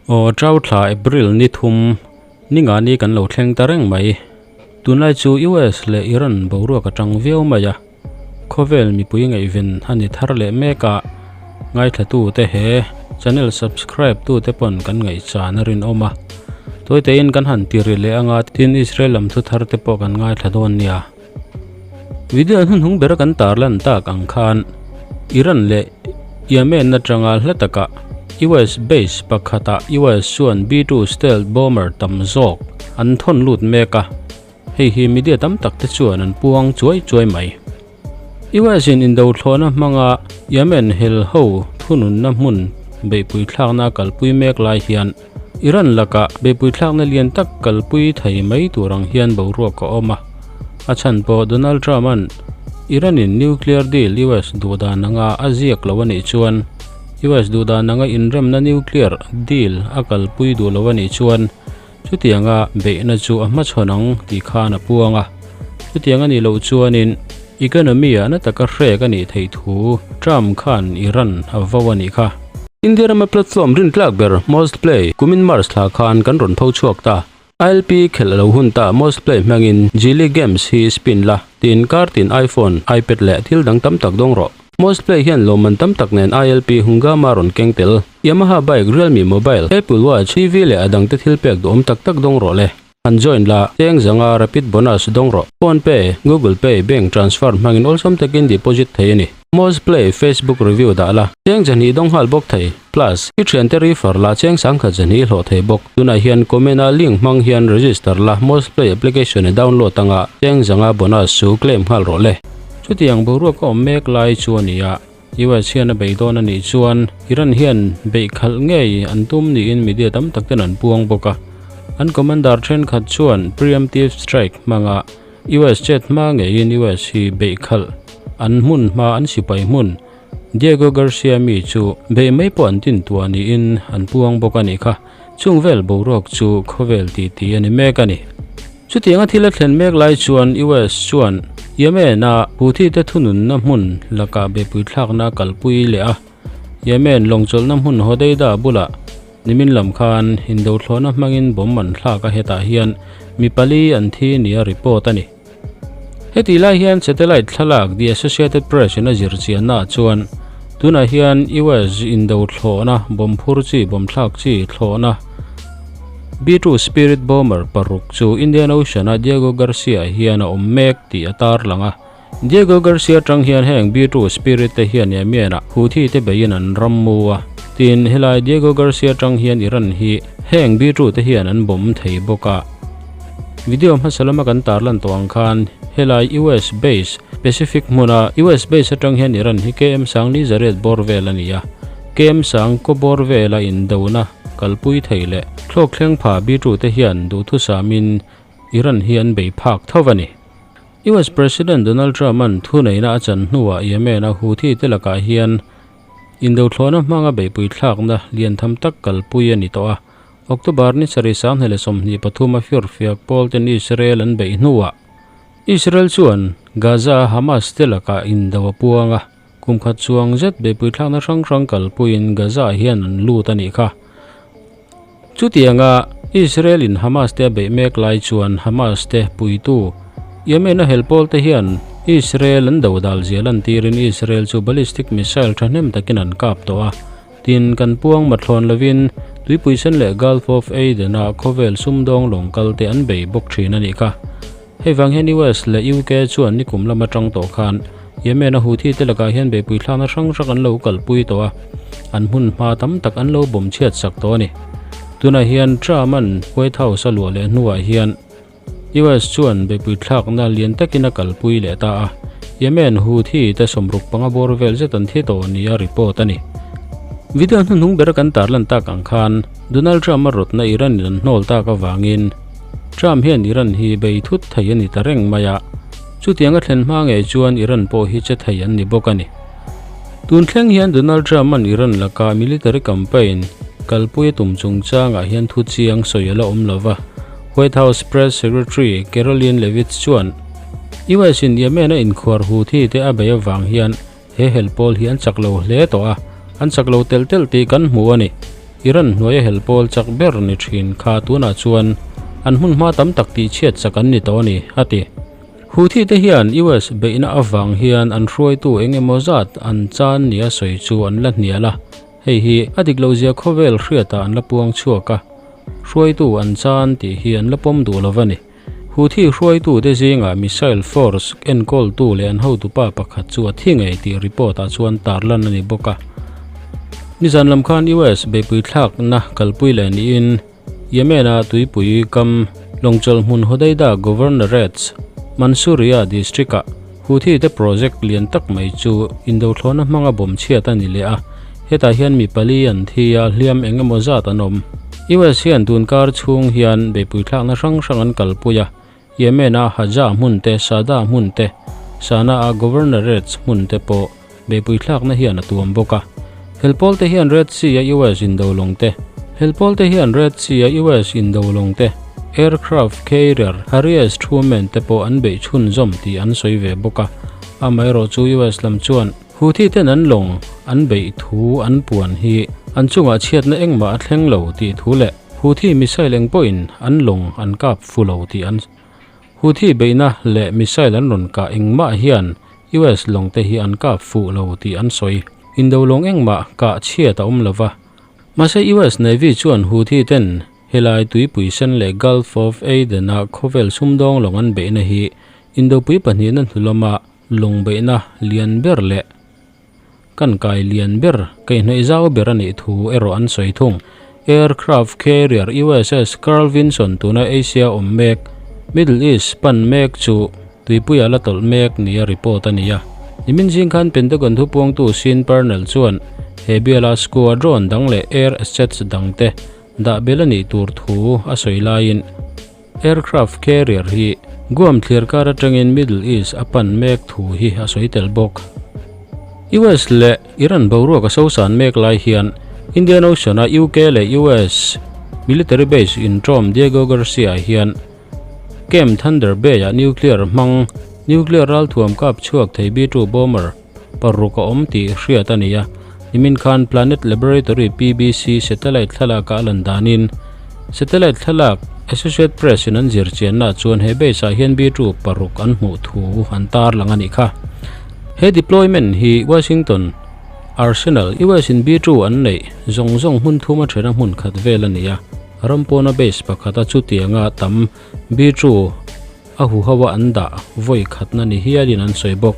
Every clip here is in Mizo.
Aw Trau thla April ni thum ni nga ni kan lo thleng ta reng mai. Tunlai chu US leh Iran boruak a tang viau mai a, khawvel mipui ngaihven a ni thar leh mek a, ngaithla te he channel subscribe tu te pawn kan ngaihchan a rinawm a. Tawitein kan han ti ri leh anga tin Israel lam thu thar te pawh kan ngaithla dawn nia. Video hnuhnung ber kan tarlan tak ang khan Iran leh Yemen atanga hla takah US base pakhatah US chuan B-2 stealth bomber tam zawk an thawn lut mek a, hei hi media tam tak te chuan an puang chuai chuai mai. US in indo thlawhna hmanga Yemen hel ho thununna hmun beihpui thlakna a kalpui mek lai hian Iran lakah beihpui thlakna lian tak kalpui thei mai tur ang hian boruak a awm a. A chhan pawh Donald Trump-a'n Iran in nuclear deal US duhdan anga a ziak lo a nih chuan US duhdan anga inremna nuclear deal a kalpui duh lo a nih chuan chutianga beihna chu a hmachhawn ang tih khan a puang a. Chutiang a nih loh chuanin economy ah na taka hrek a nih theih thu Trump khan Iran a vo a nih kha. India rama platform rintlak ber Most Play kumin March thla khan kan rawn pho chhuak ta. ILP khelh a lo hun ta Most Play hmangin Jili Games hi spin la, tin kar tin iPhone, iPad leh thil dang tam tak dawng rawh. Most Play hian lawmman tam tak nen ILP Hungama rawn keng tel. Yamaha bike, Realme mobile, Apple Watch, TV leh a dangte thil pek duhawm tak tak dawng rawh le. Han join la, cheng zanga rapid bonus dawng rawh. Phone pay, Google pay, bank transfer hmangin awlsam takin deposit thei a ni. Most play Facebook review dah la, cheng zahnih dawng nghal bawk thei. Plus, i thiante refer la cheng sangkhat zahnih hlawh thei bawk. Tunah hian comment a link hmang hian register la, most play application i download anga cheng zanga bonus chu claim nghal rawh le. Chutiang boruak a awm mek lai chu a ni a, US hian a bei dawn a nih chuan Iran hian beih khalh ngei an tum niin media tam tak ten an puang bawk a. An commander thenkhat chuan preemptive strike hmanga US chet hma ngeiin US hi beih khalh an hmun hma an sipai hmun Diego Garcia mi chu beih mai pawh an tin tuah niin an puang bawk a nih kha. Chung vel boruak chu khawvel titi a ni mek a ni. Chutianga thil a thlen mek lai chuan US chuan Yemen-a Houthi-te thununna hmun lakah beipui thlakna a kalpui leh a. Yemen lawngchawlhna hmun Hodeida bulah nimin lam khan indothlawhna hmangin bomb an thlak a, hetah hian mi pali an thi nia report a ni. Hetih lai hian satellite thlalak The Associated Press in a zir chiannaah chuan tunah hian US indo thlawhna bomb phur chi bomb thlak chi thlawhna B-2 Spirit bomber paruk chu Indian Ocean a Diego Garcia hian a awm mek tih a tarlang a. Diego Garcia atang hian heng B-2 Spirit te hian Yemen ah Houthi te beiin an ram mu a. Tin, helai Diego Garcia atang hian Iran hi heng B-2 te hian an bomb thei bawk a. Video hmasa lama kan tarlan tawh ang khan helai US base Pacific hmuna US base atang hian Iran hi KM sang li zariat bawr vel a ni a, KM sang kaw bawr vela indona kalpui thei leh thlawk thleng pha B-2 te hian duhthusamin Iran hi an bei phak tho a ni. US President Donald Trump-a'n thuneihna a chan hnuah Yemen-a Houthi te lakah hian indothlawhna hmanga beihpui thlakna lian tham tak kalpui a ni tawh a. October ni sarih sanghnih leh 23 a firfiak pawl ten Israel an beih hnuah Israel chuan Gaza a Hamas te lakah indo a puang a, kum khat chuang zet beihpui thlakna hrang hrang kalpuiin Gaza ah hian an lut a nih kha. Chutianga Israel in Hamas te a beih mek lai chuan Hamas te puitu Yemen a hel pawl te hian Israel an do dal zia lantirin Israel chu ballistic missile thahnem takin an kap tawh a. Tin, kan puang mathlawn lovin Tuipui Sen leh Gulf of Aden-a khawvel sumdawng lawng kal te an bei bawk thin a nih kha. Hei vang hian US leh UK chuan nikum lam atang tawh khan Yemen-a Houthi te lakah hian beihpui thlakna hrang hrang an lo kalpui tawh a, an hmun hma tam tak an lo bawm chhiat sak tawh a ni. Tunah hian Trump-a'n White House a luah leh hnuah hian US chuan beihpui thlakna lian takin a kalpui leh ta a, Yemen Houthi te 65 bawr vel zet an thi tawh nia report a ni. Video hnuhnung bera kan tarlan tak ang khan Donald Trump a rawtna Iran in an hnawl tak avangin Trump hian Iran hi bei thut thei a ni ta reng mai a, chutiang a thlen hma ngei chuan Iran pawh hi che thei an ni bawk a ni. Tun thleng hian Donald Trump an Iran laka military campaign kalpui a tum chungchangah hian thu chiang sawi a la awm lova. White House Press Secretary Karoline Leavitt chuan US in Yemen a inkhuar Houthi te a bei avang hian he hel pawl hi an chak lo hle tawh a, an chak lo telh telh tih kan hmu a ni. Iran hnuaia hel pawl chak ber ni thin kha tunah chuan an hmunhma tam tak tihchhiat chak an ni tawh a ni, a ti. Houthi te hian US beihna avang hian an hruaitu eng emaw zat an chan nia sawi chu an la hnial a, hei hi a dik lohzia khawvel hriatah an la puang chhuak a, hruaitu an chan tih hi an la pawm duh lo va ni. Houthi hruaitute zingah missile force enkawltu leh an hotupa pakhat chu a thi ngei tih report ah chuan tarlan a ni bawk a. Nizan lam khan US beihpui thlakna kalpui leh niin Yemen-a tuipui kam lawngchawlh hmun Hodeidah Governorate's Mansouriya district-ah Houthi te project lian tak mai chu indothlawhna hmanga bawm chhiat a ni leh a, hetah hian mi pali an thi a, hliam eng emaw zat an awm. US hian tunkar chhung hian beihpui thlakna hrang hrang an kalpui a, Yemen-a Hajjah hmun te, Sada hmun te, Sana'a Governorates hmun te pawh beihpui thlakna hian a tuam bawk a. Helpawl te hian Red Sea-a US indo lawng te, Helpawl te hian Red Sea-a US indo lawng te, aircraft carrier Harry S Truman te pawh an beih chhunzawm tih an sawi ve bawk a. Amaherawh chu US lam chuan Houthi ten an lawng an beih thu an puan hi an chungah chhiatna engmah a thleng lo tih thu leh Houthi missile eng pawhin an lawng an kap fu lo tih an Houthi beihna leh missile an rawn kah engmah hian US lawng te hi an kap fuh lo tih an sawi. Indo lawng engmah kah chhiat a awm lova. Mahse US Navy chuan Houthi ten helai tuipui sen leh Gulf of Aden-a khawvel sumdawng lawng an beihna hi Indopui pahnihna hnulama lawng beihna lian ber leh Kan kai lian ber, kaihhnawih zau ber a nih thu erawh an sawi thung. Aircraft carrier USS Carl Vinson tuna Asia awm mek, Middle East pan mek chu tuipuia la tawlh mek nia report a ni a. Nimin zing khan Pentagon thupuangtu Sean Parnell chuan he biala squadron dang leh air assets dangte dah bel a nih tur thu a sawi laiin, Aircraft carrier hi Guam thliarkar atangin Middle East a pan mek thu hi a sawi tel bawk. US leh Iran boruak a sosan mek lai hian Indian Ocean a UK leh US military base intawm Diego Garcia hian Camp Thunder Bay ah nuclear hmang nuclear ralthuam kap chhuak thei B-2 bomber paruk a awm tih hriat a ni a. Nimin khan Planet Laboratory PBC satellite thlalak a lan danin satellite thlalak Associate Press in an zir chianna chuan he base ah hian B-2 paruk an hmuh thu an tarlang a nih kha. He deployment hi Washington Arsenal, US in B-2 an neih zawng zawng hmun thum a thena hmun khat vel a ni a. Ram pawna base pakhata chutianga tam B-2 A huho a an dah vawi khatna ni hialin an sawi bawk.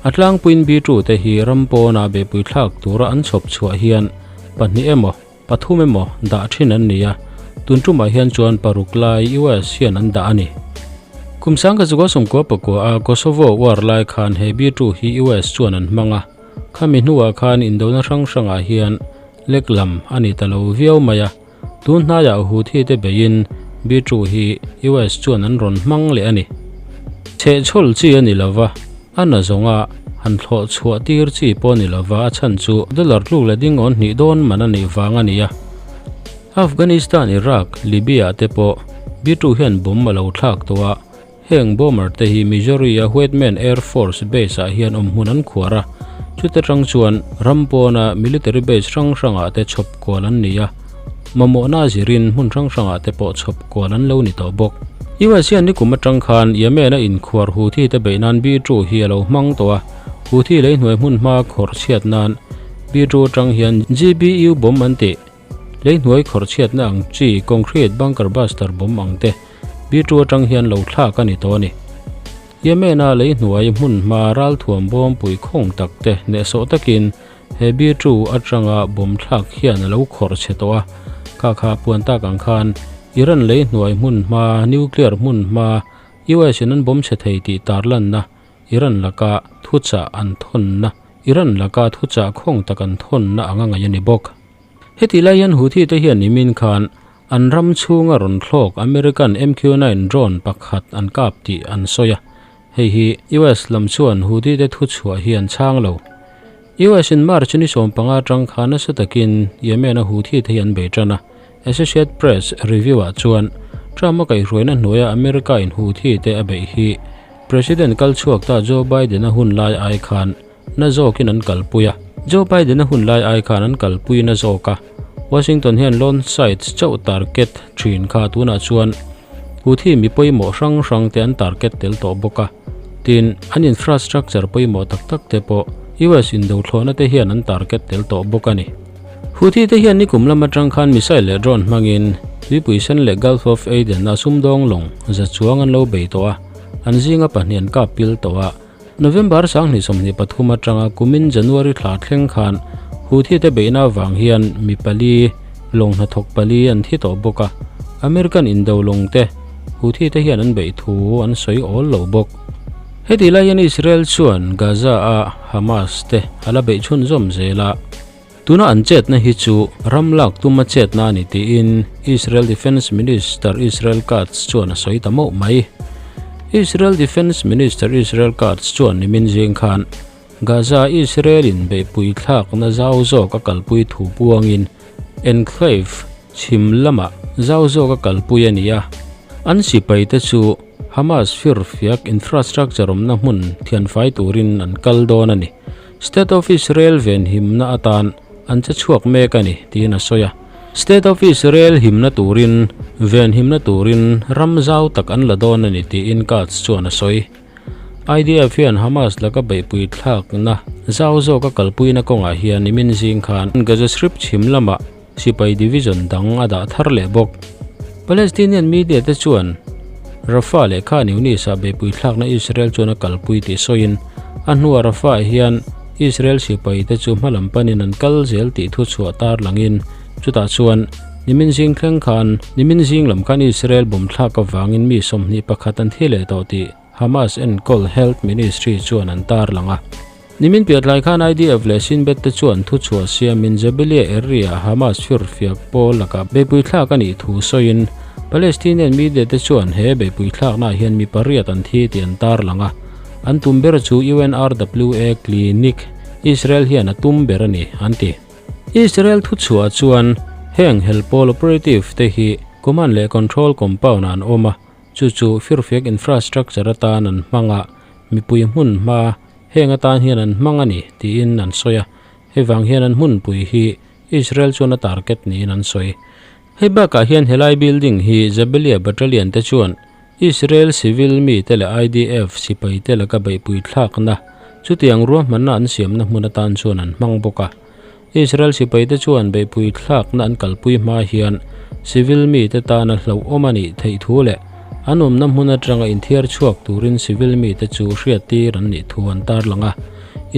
A tlangpuiin B2 te hi ram pawnah behpui thlak tura an chhawp chhuah hian pahnih emaw, pathum emaw dah thin an ni a, tun tumah hian chuan paruk lai US hian an dah a ni. Kum sangkazukua sawmkua pakua a Kosovo war lai khan he B2 hi US chuan an hmang a, khami hnuah khan indona hrang hrangah hian lek lam a ni ta lo viau mai a. Tun hnaiah Houthi te beiin B-2 hi US chuan an rawn hmang leh a ni. Chhehchhawl chi a ni lova, a na zawnga han thlawh chhuah tir chi pawh a ni lova, a chhan chu dollar tluk leh ding awn hnih dawn man a nih vang a ni a. Afghanistan, Iraq, Libya te pawh B-2 hian bomb a lo thlak tawh a, Heng bomber te hi Missouri a Whiteman Air Force Base ah hian awm hmun an khuar a, chuta tang chuan ram pawna military base hrang hrangah te chhawp kual an ni a, mamawhna zirin hmun hrang hrangah te pawh chhawp kual an lo ni tawh bawk. US hian nikum atang khan Yemen a inkhuar Houthi te beih nan B-2 hi a lo hmang tawh a, Houthi leihnuai hmun hma khawrh chhiat nan B-2 atang hian GBU bomb an tih Leihnuai khawrh chhiatna ang chi concrete bunker buster bomb ang te B-2 atang hian lo thlak a ni tawh a ni. Yemen-a leihnuai hmunhma ralthuam bawm pui khawng tak te hnehsawh takin he B-2 atanga bomb thlak hian a lo khawrh chhe tawh a. Kha kha puan tak ang khan Iran leihnuai hmunhma nuclear hmunhma US in an bomb chhe thei tih tarlanna Iran laka thuchah an thawnna Iran laka thuchah khawng tak an thawnna anga ngaih a ni bawk. Hetih lai hian Houthi te hian nimin khan an ram chhunga rawn thlawk American MQ-9 drone pakhat an kap tih an sawi a, hei hi US lam chuan Houthi te thuchhuah hi an chhang lo. US in March ni 15 atang khan nasa takin Yemen a Houthi te hi an bei tan a, Associate Press review ah chuan Trump a kaihhruaina hnuaia America in Houthi te a beih hi President kal chhuak ta Joe Biden a hun lai ai khan na zawkin an kalpui a. Joe Biden a hun lai ai khan an kalpui na zawk a. Washington hian launch sites chauh target thin kha tunah chuan Houthi mi pawimawh hrang hrang te an target tel tawh bawk a. Tin, an infrastructure pawimawh tak tak te pawh US indothlawhna te hian an target tel tawh bawk a ni. Houthi te hian nikum lam atang khan missile leh drone hmangin Tuipui Sen leh Gulf of Aden a sumdawng lawng za chuang an lo bei tawh a, an zinga pahnih an kap pil tawh a. November 2023 atanga kumin January thla thleng khan Houthi te beihna avang hian mi pali, lawng hnathawk pali an thi tawh bawk a, American indo lawng te Houthi te hian an beih thu an sawi awl lo bawk. Heti lai hian Israel chuan Gaza a Hamas te a la beih chhunzawm zel a, tuna an chetna hi chu ram lak tuma chetna a ni tiin Israel Defence Minister Israel Katz chuan a sawi ta mauh mai. Israel Defence Minister Israel Katz chuan nimin zing khan Gaza Israel-in beihpui thlakna zau zawk a kalpui thu puangin enclave chhim lamah zau zawk a kalpui a ni a. An sipaite chu Hamas firfiak infrastructure awmna hmun thianfai turin an kal dawn a ni. State of Israel venhimna atan an che chhuak mek a ni, tiin a sawi a. State of Israel himna turin venhimna turin ram zau tak an la dawn a ni, tiin Katz chuan a sawi. IDF hian Hamas laka beihpui thlakna zau zawka kalpuina kawngah hian nimin zing khan Gaza Strip chhim lamah sipai division dang a dah thar leh bawk. Palestinian media te chuan Rafah leh Khan Yunis-ah beihpui thlakna Israel chuan a kalpui tih sawiin a hnuah Rafah hian Israel sipai te chu hmalam panin an kal zel tih thuchhuah tarlangin chutah chuan nimin zing thleng khan nimin zing lam khan Israel bawm thlak avangin mi 21 an thi leh tawh tih Hamas enkawl Health Ministry chuan an tarlang a. Nimin piatlai khan IDF leh Shin Bet te chuan thuchhuah siamin Jabalia area Hamas firfiak pawl lakah beihpui thlak a nih thu sawiin Palestinian media te chuan he beihpui thlaknaah hian mi pariat an thi tih an tarlang a. An tum ber chu UNRWA clinic Israel hian a tum ber a ni, an ti. Israel thuchhuah chuan heng helpawl operative te hi command leh control compound ah an awm a, Chu chu firfiak infrastructure atan an hmang a, mipui hmun hma heng atan hian an hmang a ni tiin an sawi a, hei vang hian an hmunpui hi Israel chuan a target niin an sawi. Hei bakah hian helai building hi Jabalia Battalion te chuan Israel civil mite leh IDF sipaite laka beihpui thlakna chutiang ruahmanna an siamna hmun atan chuan an hmang bawk a. Israel sipaite chuan beihpui thlakna an kalpui hma hian civil mite tana hlauhawm a nih theih thu leh an awmna hmun atanga inthiar chhuak turin civil mite chu hriattir an nih thu an tarlang a.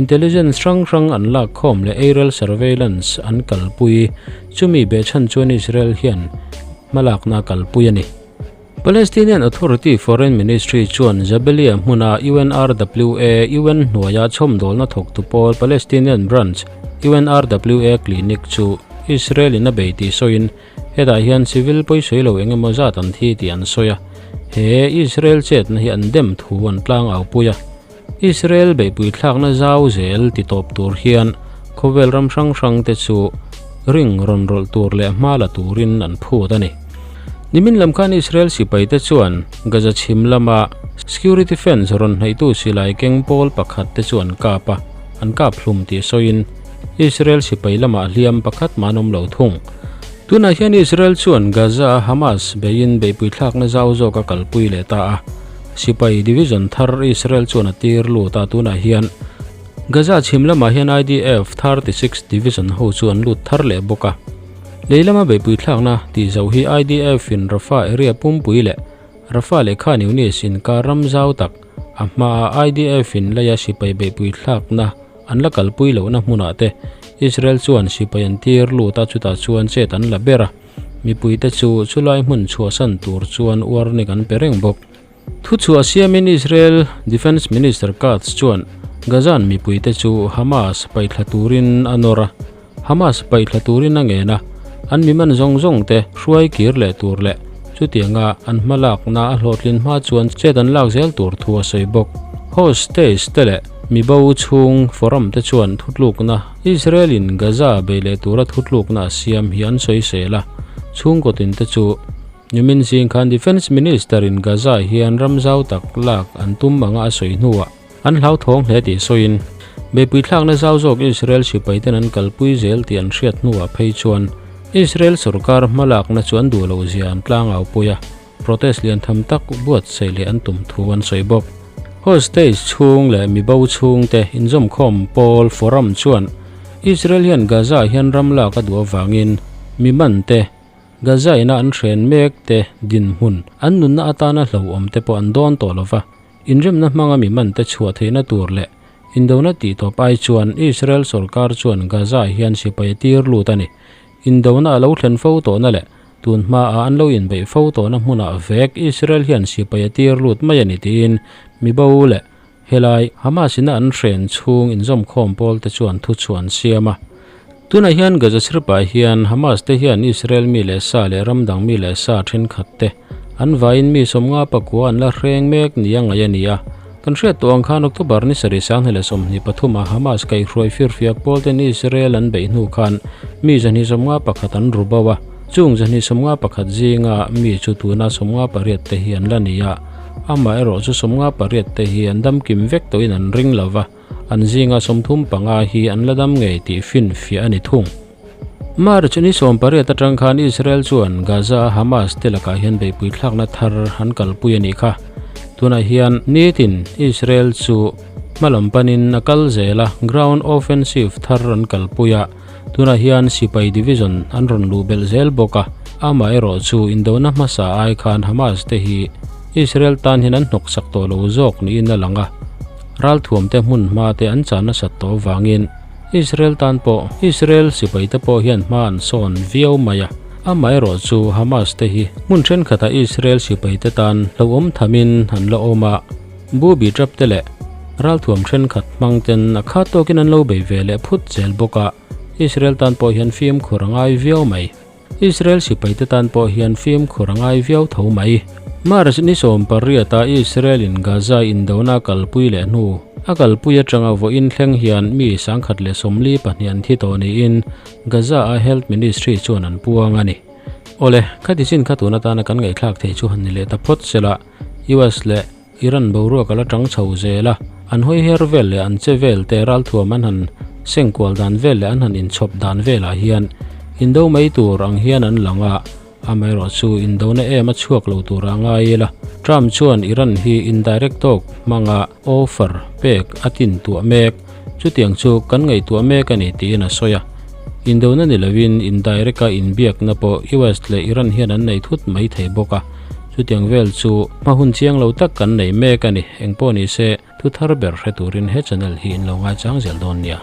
Intelligence hrang hrang an lak khawm leh aerial surveillance an kalpui chumi behchhan chuan Israel hian hmalakna a kalpui a ni. Palestinian Authority Foreign Ministry chuan Jabalia hmuna UNRWA UN hnuaia chhawmdawlna thawktu pawl Palestinian branch UNRWA clinic chu Israel in a bei tih sawiin hetah hian civil pawisawi lo eng emaw zat an thi tih an sawi a, he Israel chetna hi an dem thu an tlang au pui a. Israel beihpui thlakna zau zel ti tawp tur hian khawvel ram hrang hrang te chu ring rawn rawlh tur leh hma la turin an phut a ni. Nimin lam khan Israel sipai te chuan Gaza chhim lama security fence rawn hnaihtu silai keng pawl pakhat te chu an kap a, an kap hlum tih sawiin Israel sipai lamah hliam pakhat mah an awm lo thung. Tunah hian Israel chuan Gaza a Hamas beiin beihpui thlakna zau zawk a kalpui leh ta a. Sipai division thar Israel chuan a tir lut a, tunah hian Gaza chhim lamah hian IDF 36 Division ho chu an lut thar leh bawk a. Lei lama beihpui thlakna tih zoh hi IDF in Rafah area pumpui leh Rafah leh Khan Yunis inkar ram zau tak a hmaa IDF in leia sipai beihpui thlakna an la kalpui lohna hmunah te Israel chuan sipai an tir lut a, chutah chuan chet an la ber a. Mipuite chu chulai hmun chhuahsan tur chuan warning an pe reng bawk. Thuchhuah siamin Israel Defence Minister Katz chuan Gazan mipuite chu Hamas paihthla turin a nawr a, Hamas paihthla turin a ngen a, an miman zawng zawng te hruai kir leh tur leh chutianga an hmalakna a hlawhtlin hma chuan chet an lak zel tur thu a sawi bawk. Hostage te leh mibo chhung forum te chuan thutlukna Israel in Gaza bei leh tura thutlukna a siam hi an sawi sel a, chhungkaw tin te chu nimin zing khan Defence Minister in Gaza hian ram zau tak lak an tum anga a sawi hnuah an hlauthawng hle tih sawiin beipui thlakna zau zawk Israel sipai ten an kalpui zel tih an hriat hnuah phei chuan. Israel sorkar hmalakna chu an duh loh zia an tlangau pui a, protest lian tham tak buatsaih leh an tum thu an sawi bawk. Hostage chhung leh mibo chhungte inzawmkhawm pawl forum chuan Israel hian Gaza hian ram lak a duh avangin mi man te, Gaza ina an hren mek te dinhmun an nunna atana hlauhawm te pawh an dawn tawh lova, inremna hmanga mi man te chhuah theihna tur leh indona tih tawp ai chuan Israel sorkar chuan Gaza hian sipai a tir lut a ni. Indona a lo thlen fo tawhna leh tun hmaah an lo inbeih fo tawhna hmunah vek Israel hian sipai a tir lut mai a ni tiin mibo leh helai Hamas ina an hren chhung inzawmkhawm pawl te chuan thuchhuah an siam a. Tunah hian Gaza Strip-ah hian Hamas te hian Israel mi leh sa leh ram dang mi leh sa thenkhat te an vaiin mi sawmnga pakua an la hreng mek nia ngaih a ni a. Kan hriat tawh ang khan October ni sarih 2023 ah Hamas kaihhruai firfiak pawl ten Israel an beih hnu khan mi 251 an ru bo a, chung 251 zinga mi chu tuna 58 te hi an la ni a, amaherawh chu 58 te hi an damkim vek tawhin an ring lo va, an zinga 35 hi an la dam ngei tih finfiah a ni thung. March ni 18 atang khan Israel chuan Gaza a Hamas te lakah hian beihpui thlakna thar an kalpui a nih kha. Tunah hian nitin Israel chu hmalam panin a kal zel a, ground offensive thar an kalpui a, tunah hian sipai division an rawn luh belh zel bawk a. Amaherawh chu indona hmasa ai khan Hamas te hi Israel tan hian an hnawksak tawh lo zawk niin a lang a, ralthuamte hmun hma te an chan nasat tawh avangin Israel tan pawh Israel sipaite pawh hian hma an sawn viau mai a, amaherawh chu Hamas te hi hmun thenkhatah Israel sipaite tan hlauhawm thamin an la awm a, booby trap te leh ralthuam thenkhat hmang ten a khat tawkin an lo bei ve leh phut zel bawk a, Israel tan pawh hian fimkhur a ngai viau mai. Israel sipaite tan pawh hian fimkhur a ngai viau tho mai. March ni 18 a Israel in Gaza indona a kalpui leh hnu a kalpui atanga vawiin thleng hian mi 142 an thi tawh niin Gaza a Health Ministry chuan an puang a ni. Awle, khati chin kha tun atana kan ngaihthlak theih chu han ni leh ta phawt sela, US leh Iran boruak a la tang chho zel a, an hawi her vel leh an che vel te ralthuam an han sengkual dan vel leh an han inchhawp dan velah hian indo mai tur ang hian an lang a, amaherawh chu indona em a chhuak lo tur a ngai ila. Trump chuan Iran hi indirect talk hmanga offer pek a tin tuah mek, chutiang chu kan ngaihtuah mek a ni tiin a sawi a. Indona ni lovin indirect a inbiakna pawh US leh Iran hian an nei thut mai thei bawk a. Chutiang vel chu hma hun chiang lo tak kan nei mek a ni. Engpawh ni se, thu thar ber hre turin he channel hi in lo ngaichang zel dawn nia.